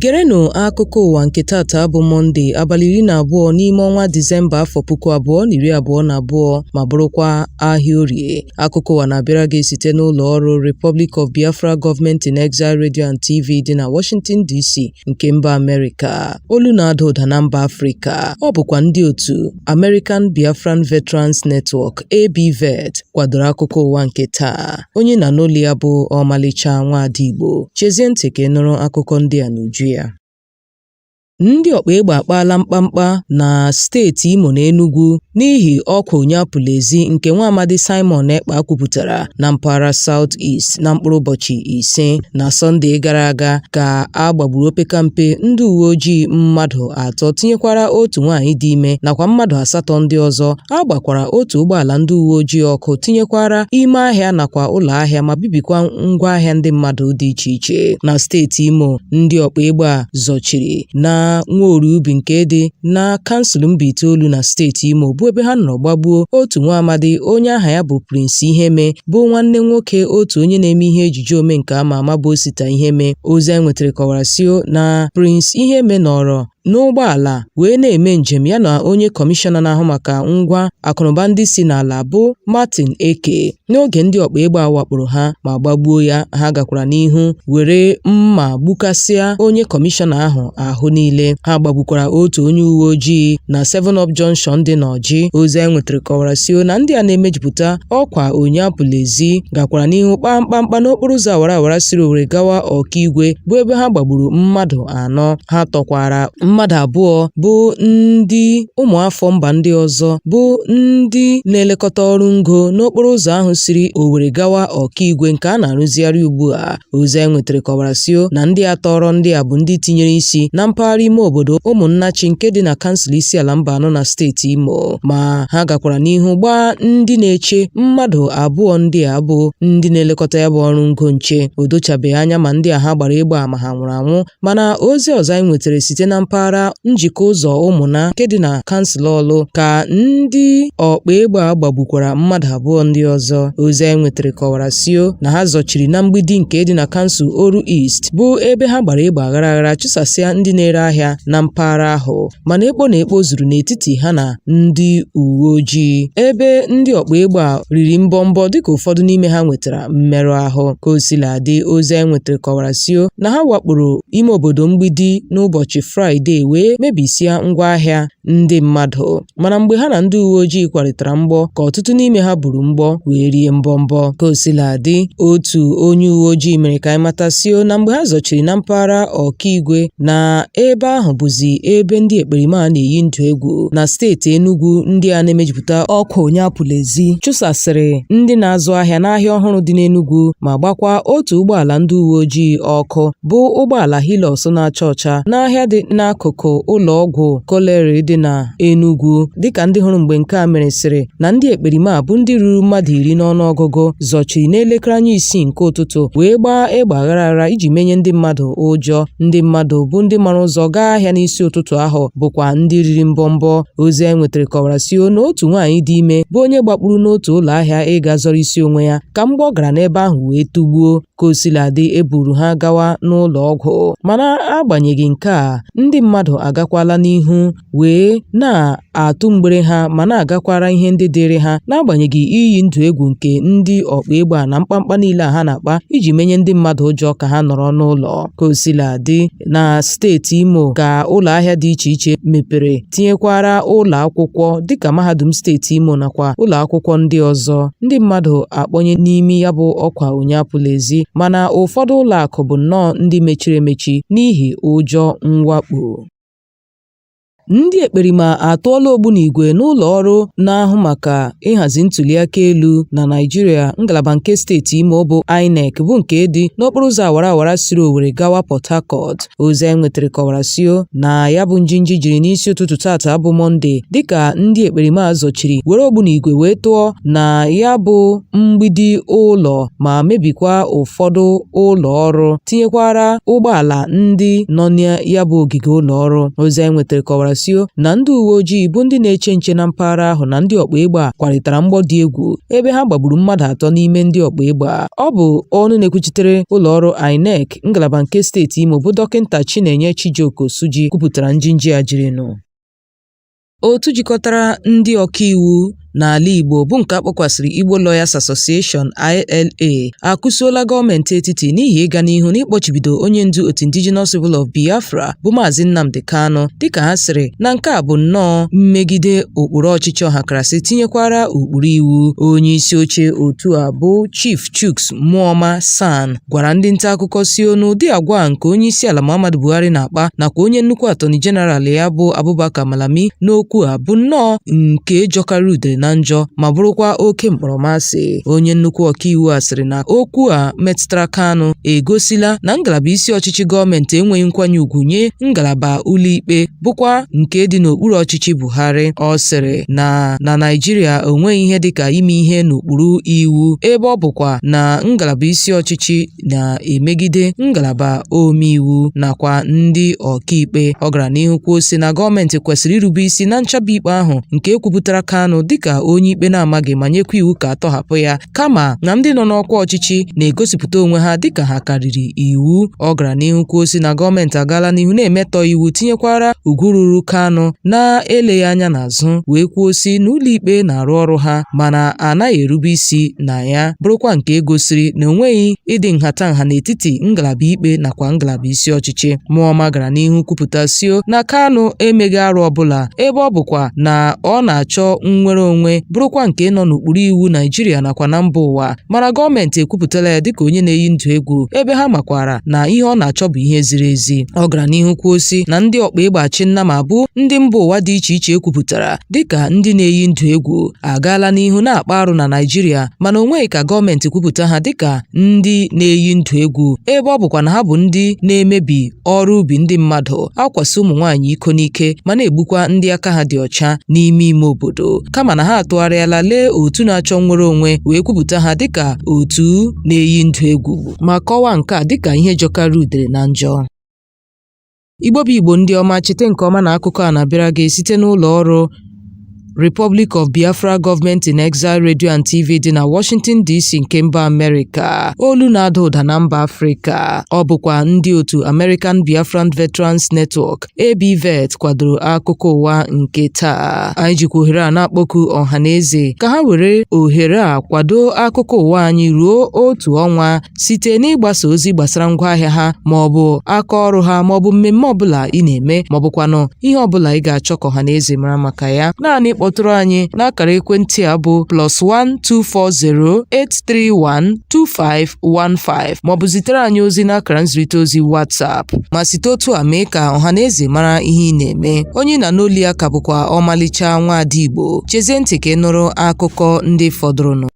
Gerenụ akụkọ ụwa nke tata bụ Mọnde, abalị 12 n'ime ọnwa Disemba afọ 2022 ma bụrụkwa ahịa Orie. Akụkọ ụwa na-abịara gị site n'ụlọ ọrụ Republic of Biafra Government in Exile Radio and TV dị na Washington DC nke mba Amerịka. Olu na-ada ụda na mba Afrịka. Ọ bụkwa ndị otu American Biafran Veterans Network ABVET kwadoro akụkọ ụwa nke taa. Onye na-anụ olu ya bụ Ọmalịcha Nwaada Igbo. Chezie ntị ka ị nụrụ akụkọ ndị a n'uju ya. Ndị ọkpa egbe akpaala mkpamkpa na steeti Imo na Enugu n'ihi ọkwa onye apụla ezi nke nwa amadi Simon Ekpa kwupụtara na mpaghara South East na mkpụrụ ụbọchị 5 na Sọnde gara aga ka a gbagburu opekampe ndị uwe ojii mmadụ 3 tinyekwara otu nwaanyị dị ime nakwa mmadụ 8 ndị ọzọ. A gbakwara otu ụgbọala ndị uwe ojii ọkụ tinyekwara ime ahịa nakwa ụlọ ahịa ma bibikwa ngwaahịa ndị mmadụ dị iche iche. Na steeti Imo, ndị ọkpa egbe a zọchiri na Nworie Ubi nke dị na kansụl Mbaitolu na steeti Imo bụ ebe ha nọrọ gbagbuo otu nwa amadi onye aha ya bụ Prince Iheme bụ nwanne nwoke otu onye na-eme ihe ejije omenka ama ama bụ Osita Iheme. Ozi anyị nwetara kọwara sio na Prince Iheme nọrọ n'ụgbọala wee na-eme njem ya na onye kọmishọna na-ahụ maka ngwa akụnụba ndị si n'ala bụ Martin Eke n'oge ndị ọkpa egbe a wakporo ha ma gbagbuo ya. Ha gakwara n'ihu were mma gbukasịa onye kọmishọna ahụ ahụ niile. Ha gbagbukwara otu onye uwe ojii na 7 Up Junction dị n'Ọjị. Ozi anyị nwetara kọwara sio na ndị a na-emejupụta ọkwa onye apụla ezi gakwara n'ihu kpaa mkpamkpa n'okporo ụzọ awara awara siri Owerri gawa Ọkigwe bụ ebe ha gbagburu mmadụ 4. Ha tọkwara mmadụ 2 bụ ndị ụmụafọ mba ndị ọzọ bụ ndị na-elekọta ọrụ ngo n'okporo ụzọ ahụ siri Owerri gawa Ọkigwe nke a na-arụzigharị ugbu a. Ozi anyị nwetara kọwara sio na ndị a tọrọ ndị a bụ ndị tinyere isi na mpaghara ime obodo Ụmụnnachi nke dị na kansụl Isiala Mbanọ na steeti Imo, ma ha gakwara n'ihu gbaa ndị na-eche mmadụ 2 ndị a bụ ndị na-elekọta ya bụ ọrụ ngo nche. O dochabeghị anya ma ndị a ha gbara egbe a ma ha nwụrụ anwụ. Mana ozi ọzọ anyị nwetara site na mpaghara njikọ ụzọ Ụmụna nke dị na kansụl Ọlụ ka ndị ọkpa egbe a gbagbukwara mmadụ 2 ndị ọzọ. Ozi anyị nwetara kọwara sio na ha zọchiri na mgbidi nke dị na kansụl Oru East bụ ebe ha gbara egbe aghara aghara chụsasịa ndị na-ere ahịa na mpaghara ahụ, mana ekpo na ekpo zuru n'etiti ha na ndị uwe ojii ebe ndị ọkpa egbe a riri mbọmbọ dịka ụfọdụ n'ime ha nwetara mmerụ ahụ. Ka o sila dị, ozi anyị nwetara kọwara sio na ha wakporo ime obodo Mgbidi n'ụbọchị Fraịde wee mebisia ngwaahịa ndị mmadụ, mana mgbe ha na ndị uwe ojii kwarịtara mgbọ ka ọtụtụ n'ime ha buru mgbọ wee rie mbọmbọ. Ka o sila dị, otu onye uwe ojii mere ka anyị mata sio na mgbe ha zọchiri na mpaghara Ọkigwe na ebe ahụ bụzi ebe ndị ekperima a na-eyi ndụ egwu na steeti Enugu, ndị a na-emejupụta ọkwa onye apụla ezi chụsasịrị ndị na-azụ ahịa n'ahịa ọhụrụ dị n'Enugu ma gbakwa otu ụgbọala ndị uwe ojii ọkụ bụ ụgbọala Hilux na-acha ọcha n'ahịa dị n'akụkụ ụlọ ọgwụ Colliery dị na Enugu, dịka ndị hụrụ mgbe nke a mere sịrị na ndị ekperima a bụ ndị ruru mmadụ 10 n'ọnụọgụgụ zọchiri n'elekere anya 6 nke ụtụtụ wee gbaa egbe aghara aghara iji menye ndị mmadụ ụjọ. Ndị mmadụ bụ ndị mara ụzọ gaa ahịa n'isi ụtụtụ ahụ bụkwa ndị riri mbọmbọ. Ozi anyị nwetara kọwara sio na otu nwaanyị dị ime bụ onye gbakpuru n'otu ụlọ ahịa ịga zọrọ isi onwe ya ka mgbọ gara n'ebe ahụ wee tụgbuo. Ka o sila dị, e buru ha gawa n'ụlọ ọgwụ, mana agbanyeghị nke a, ndị mmadụ agakwala n'ihu wee na-atụ mgbere ha ma na-agakwara ihe ndị dịịrị ha n'agbanyeghị iyi ndụ egwu nke ndị ọkpa egbe a na mkpamkpa niile a ha na-akpa iji menye ndị mmadụ ụjọ ka ha nọrọ n'ụlọ. Ka o sila dị, na steeti Imo ka ụlọ ahịa dị iche iche mepere tinyekwara ụlọ akwụkwọ dịka mahadum steeti Imo nakwa ụlọ akwụkwọ ndị ọzọ. Ndị mmadụ akpọnye n'imi ya bụ ọkwa onye apụla ezi, mana ụfọdụ ụlọ akụ bụ nnọọ ndị mechiri emechi n'ihi ụjọ mwakpo. Ndị ekperima atụọla ogbunigwe n'ụlọ ọrụ na-ahụ maka ịhazi ntuliaka elu na Naịjirịa ngalaba nke steeti Imo bụ INEC bụ nke dị n'okporo ụzọ awara awara siri Owerri gawa Port Harcourt. Ozi anyị nwetara kọwara sio na ya bụ njinji jiri n'isi ụtụtụ tata bụ Mọnde dịka ndị ekperima a zọchiri were ogbunigwe wee tụọ na ya bụ mgbidi ụlọ ma mebikwa ụfọdụ ụlọ ọrụ tinyekwara ụgbọala ndị nọ na ya bụ ogige ụlọ ọrụ. Ozi anyị nwetara kọwara sio na ndị uwe ojii bụ ndị na-eche nche na mpaghara ahụ na ndị ọkpa egbe a kwarịtara mgbọ dị egwu ebe ha gbagburu mmadụ atọ n'ime ndị ọkpa egbe a. Ọ bụ ọnụ na-ekwuchitere ụlọọrụ INEC ngalaba nke steeti Imo bụ Dọkịnta Chinenye Chijioke Osuji kwupụtara njinji a jirinụ. Otu jikọtara ndị ọkaiwu n'ala Igbo bụ nke a kpọkwasịrị Igbo Lawyers Association ILA akụsuola gọọmenti etiti n'ihi ịga n'ihu n'ịkpọchibido onye ndu otu Indigenous People of Biafra bụ Maazị Nnamdi Kanu dịka ha sịrị na nke a bụ nnọọ mmegide ụkpụrụ ọchịchị ọhakarasị tinyekwara ụkpụrụ iwu. Onye isi oche otu a bụ Chief Chuks Muoma SAN gwara ndị nta akụkọ sio n'ụdị agwa nke onye isi ala Muhammadu Buhari na-akpa nakwa onye nnukwu attorney general ya bụ Abubakar Malami n'okwu a bụ nnọọ nke jọkarịrị udele na njọ ma bụrụkwa oke mkpọrọmasị. Onye nnukwu ọkaiwu a sịrị na okwu a metụtara Kanu egosila na ngalaba isi ọchịchị gọọmenti enweghị nkwanye ugwu nye ngalaba ụlọikpe bụkwa nke dị n'okpuru ọchịchị Buhari. Ọ sịrị na na Naịjirịa onweghị ihe dịka ime ihe n'ụkpụrụ iwu ebe ọ bụkwa na ngalaba isi ọchịchị na-emegide ngalaba omeiwu nakwa ndị ọkaikpe. Ọ gara n'ihu kwuo sị na gọọmenti kwesịrị irube isi na nchabi ikpe ahụ nke e kwupụtara Kanu dịka onye ikpe na-amaghị ma nyekwa iwu ka a tọhapụ ya kama na ndị nọ n'ọkwa ọchịchị na-egosipụta onwe ha dịka ha karịrị iwu. Ọ gara n'ihu kwuo sị na gọọmenti agaala n'ihu na-emetọ iwu tinyekwara ugwu ruru Kanu na-eleghị anya n'azụ wee kwuo sị na ụlọikpe na-arụ ọrụ ha mana anaghị erube isi na ya bụrụkwa nke gosiri na o nweghị ịdị nhatanha n'etiti ngalaba ikpe nakwa ngalaba isi ọchịchị. Muoma gara n'ihu kwupụta sio na Kanu emeghị arụ ọbụla ebe ọ bụkwa na ọ na-achọ nnwere onwe bụrụkwa nke nọ n'ụkpụrụ iwu Naijiria nakwa na mba ụwa mana gọọmenti ekwupụtala ya dịka onye na-eyi ndụ egwu ebe ha makwara na ihe ọ na-achọ bụ ihe ziri ezi. Ọ gara n'ihu kwuo sị na ndị ọkpa egbe achị nnama bụ ndị mba ụwa dị iche iche ekwupụtara dịka ndị na-eyi ndụ egwu agaala n'ihu na-akpa arụ na Naịjirịa mana o nweghị ka gọọmenti kwupụta ha dịka ndị na-eyi ndụ egwu ebe ọ bụkwa na ha bụ ndị na-emebi ọrụ ubi ndị mmadụ, akwaso ụmụ nwaanyị iko n'ike ma na-egbukwa ndị aka ha dị ọcha n'ime ime obodo kama na ha atụgharịala lee otu na-achọ nnwere onwe wee kwupụta ha dịka otu na-eyi ndụ egwu ma kọwaa nke a dịka ihe jọkarịrị udele na njọ. Igbo bụ Igbo ndị ọma, cheta nke ọma na akụkọ a na-abịara gị site n'ụlọ ọrụ Republic of Biafra Government in Exile Radio and TV dị na Washington DC nke mba Amerịka, olu na-ada ụda na mba Afrịka. Ọ bụkwa ndị otu American Biafran Veterans Network ABVET kwadoro akụkọ ụwa nke taa. Anyị jikwa ohere a na-akpọku ọha na eze ka ha were ohere a kwado akụkọ ụwa anyị ruo otu ọnwa site n'ịgbasa ozi gbasara ngwaahịa ha ma ọ bụ aka ọrụ ha ma ọ bụ mmemme ọbụla ị na-eme ma ọ bụkwanụ ihe ọbụla ị ga-achọ ka ọha na eze mara maka ya. Naanị kpọtụrụ anyị n'akara ekwentị a bụ +1 240 831 2515 maọbụ zitere anyị ozi n'akara nzirịta ozi WhatsApp ma site otu a mee ka ọha na eze mara ihe ị na-eme. Onye ị na-anụ olu ya ka bụkwa ọmalịcha nwaada Igbo. Chezie ntị ka ị nụrụ akụkọ ndị fọdụrụnụ.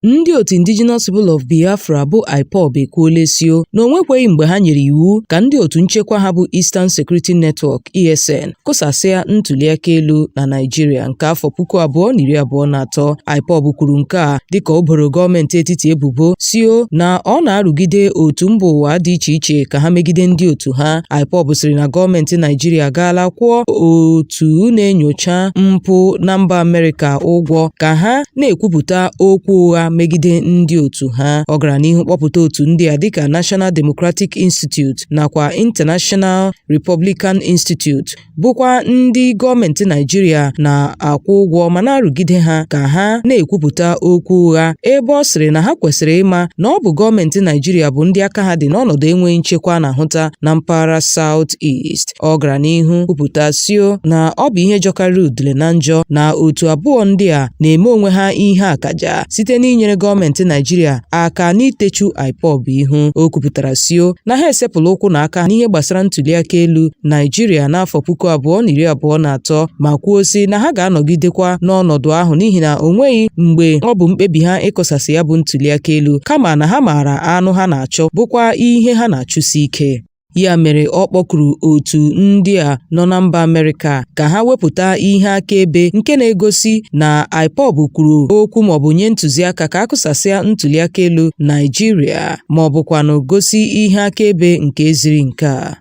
Ndị otu Indigenous People of Biafra bụ IPOB ekwuola sio na o nwekweghị mgbe ha nyere iwu ka ndị otu nchekwa ha bụ Eastern Security Network ESN kụsasịa ntuliaka elu na Naịjirịa nke afọ 2023. IPOB kwuru nke a dịka o boro gọọmenti etiti ebubo sio na ọ na-arụgide otu mba ụwa dị iche iche ka ha megide ndị otu ha. IPOB sịrị na gọọmenti Naịjirịa agaala kwụọ otu na-enyocha mpụ na mba Amerịka ụgwọ ka ha na-ekwupụta okwu ụgha megide ndị otu ha. Ọ gara n'ihu kpọpụta otu ndị a dịka National Democratic Institute nakwa International Republican Institute bụkwa ndị gọọmenti Naịjirịa na-akwụ ụgwọ ma na-arụgide ha ka ha na-ekwupụta okwu ụgha ebe ọ sịrị na ha kwesịrị ịma na ọ bụ gọọmenti Naịjirịa bụ ndị aka ha dị n'ọnọdụ enweghị nchekwa a na-ahụta na mpaghara South East. Ọ gara n'ihu kwupụta sio na ọ bụ ihe jọkarịrị udele na njọ na otu abụọ ndị a na-eme onwe ha ihe akaja site n'inyere gọọmenti Naịjirịa aka n'itechu IPOB ihu. O kwupụtara sio na ha esepụla ụkwụ na aka n'ihe gbasara ntuliaka elu Naịjirịa n'afọ 2023 ma kwuo sị na ha ga-anọgidekwa n'ọnọdụ ahụ n'ihi na o nweghị mgbe ọ bụ mkpebi ha ịkụsasị ya bụ ntuliaka elu kama na ha maara anụ ha na-achọ bụkwa ihe ha na-achụsi ike. Ya mere ọ kpọkuru otu ndị a nọ na mba Amerịka ka ha wepụta ihe akaebe nke na-egosi na IPOB kwuru okwu maọbụ nye ntụziaka ka a kụsasịa ntuliaka elu Naịjirịa maọbụkwanụ gosi ihe akaebe nke ziri nke a.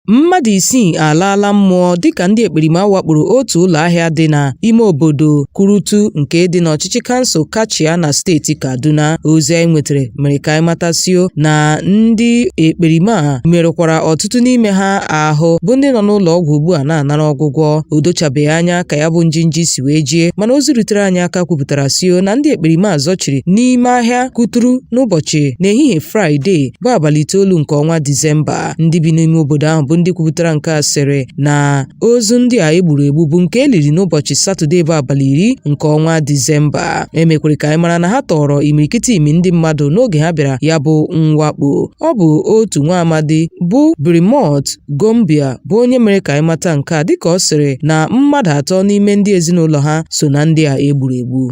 Mmadụ isii alaala mmụọ dịka ndị ekperima wakporo otu ụlọ ahịa dị n'ime obodo Kurutu nke dị n'ọchịchị kansụl Kachia na steeti Kaduna. Ozi anyị nwetara mere ka anyị matasio na ndị ekperima a merụkwara ọtụtụ n'ime ha ahụ bụ ndị nọ n'ụlọ ọgwụ ugbu a na-anara ọgwụgwọ. O dochabeghị anya ka ya bụ njinji si wee jie, mana ozi rutere anyị aka kwupụtara sio na ndị ekperima a zọchiri n'ime ahịa Kuturu n'ụbọchị n'ehihie Fraịde bụ abalị 9 nke ọnwa Disemba. Ndị bi n'ime obodo ahụ bụ ndị kwupụtara nke a sịrị na ozu ndị a egburu egbu bụ nke e liri n'ụbọchị Satọde bụ abalị 10 nke ọnwa Disemba. E mekwere ka anyị mara na ha tọọrọ imirikiti imi ndị mmadụ n'oge ha bịara ya bụ mwakpo. Ọ bụ otu nwa amadi bụ Birimot Gombia bụ onye mere ka anyị mata nke a dịka ọ sịrị na mmadụ atọ n'ime ndị ezinụlọ ha so na ndị a egburu egbu.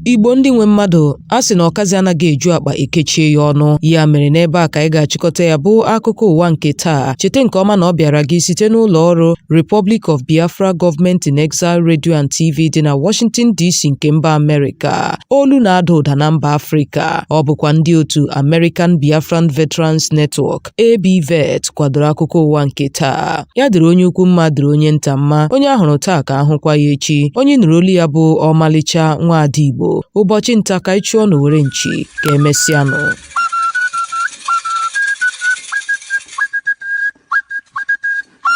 Igbo ndị nwe mmadụ, a sị na ọkazị anaghị eju akpa ekechie ya ọnụ. Ya mere n'ebe a ka anyị ga-achịkọta ya bụ akụkọ ụwa nke taa. Cheta nke ọma na ọ bịara gị site n'ụlọ ọrụ Republic of Biafra Government in Exile Radio and TV dị na Washington DC nke mba Amerịka. Olu na-ada ụda na mba Afrịka. Ọ bụkwa ndị otu American Biafran Veterans Network ABVET kwadoro akụkọ ụwa nke taa. Ya dịrị onye ukwu mma, dịrị onye nta mma. Onye a hụrụ taa ka a hụkwa ya echi. Onye nụrụ olu ya bụ ọmalịcha nwaada Igbo. Ụbọchị nta ka anyị chụọ n'owere nchi. Ka emesịanụ.